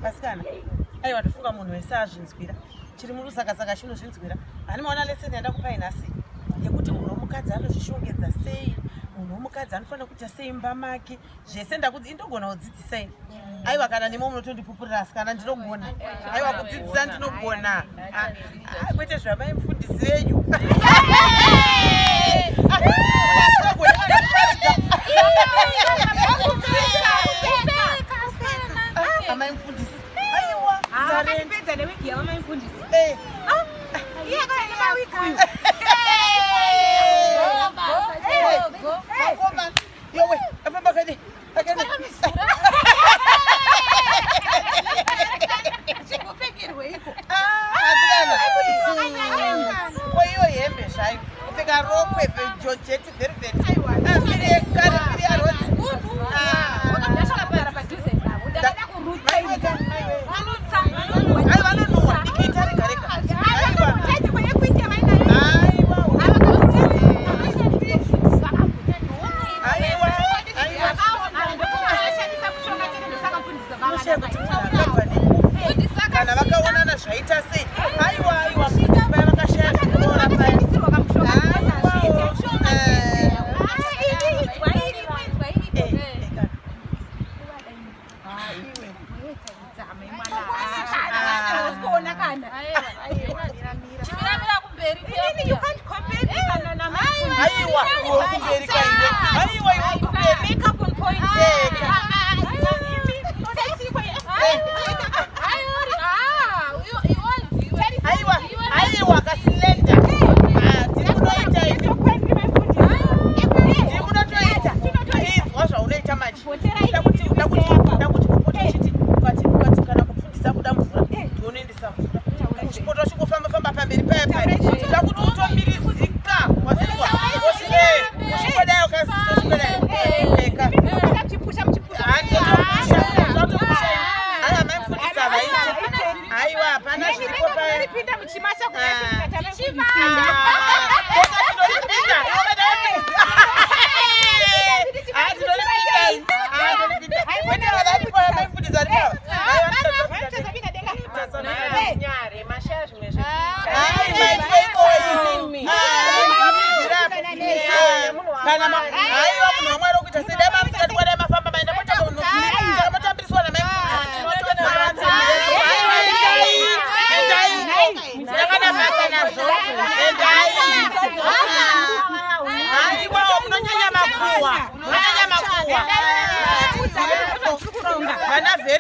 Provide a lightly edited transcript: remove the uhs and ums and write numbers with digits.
Vasikana, aiwa tofunga munhu wese azvinzwira. Chiri murusakasaka chinozvinzwira. Hani maona lesson yandakupai nhasi yekuti munhu womukadzi anozvishongedza sei, munhu womukadzi anofanira kuita sei mumba make. Zvese ndakudzi indogona kudzidzisa ini. Aiwa kana nemo munotondipupurira asikana ndinogona. Aiwa kudzidzisa ndinogona. Ah, ah, kwete zvamai mufundisi venyu. Amai mufundisi. Aiwa. Akandipedza newigi yava mai mufundisi. Eh. Iye akauya nemawigi uyu. Vakomana. Yowe, afamba kade. Akade. Chingopfekerweiko? Ah, asikana. Ko iyo hembe zvayo. Kupfeka rokwe georgette velvet. Ah, mbiri yekare, mbiri yarodzi. Ah. Wakandasvika para padhuze navo. Ndakada kurutsa Maiwe, ini. maiwe. Vanotsa. Aiwa vanonhuhwa. Dikita rega rega. Aiwa. Aiwa. Aiwa. Aiwa. Unoshaya kuti munhu akabva nekupi kana vakaonana zvaita sei. Aiwa aiwa mufundisi paya vakashaya zvekuroora paya. Eh, eh, kana. Chimiramira kumberi. Aiwa iwe kumberi kaiwe. Aiwa iwe kumberi. Eka. Aiwa aiwa kasilenda. Ah, tiri kunoita ini. Tiri kunotoita. Inzwa zvaunoita manje. Ndakuti ndakuti ndakuti kupota uchiti ukati ukati kana kupfundisa kuda mvura ndionoendesa mvura. Uchipota uchingofamba famba pamberi paya paya. Ndakuti utomirizika. Wazvinzwa? Uchingodai ukasisa uchingodai. Eka. Handitopusha. Ndotopusha. Aiwa mai mfundisi havaiti. Aiwa hapana zviripo paya. Pinda muchimasha Ah. kudai. Boka tinoripinda. Ah, tinoripinda. Ah, tinoripinda. Kwete varipo mai mfundisi varipo ava. Aiwa, Nyare, mashaya zvimwe Ai, maitwa ikoyi. Kana aiwa munhu wamwari wokuita sei dai mamusikati kwadai mafamba maenda motanga munotambiriswa namai mfundisi. Aiwa, endai. Endai. Ndakana basa nazvo. Endai. Aiwa, munonyanya makuhwa. Munonyanya makuhwa. Vana very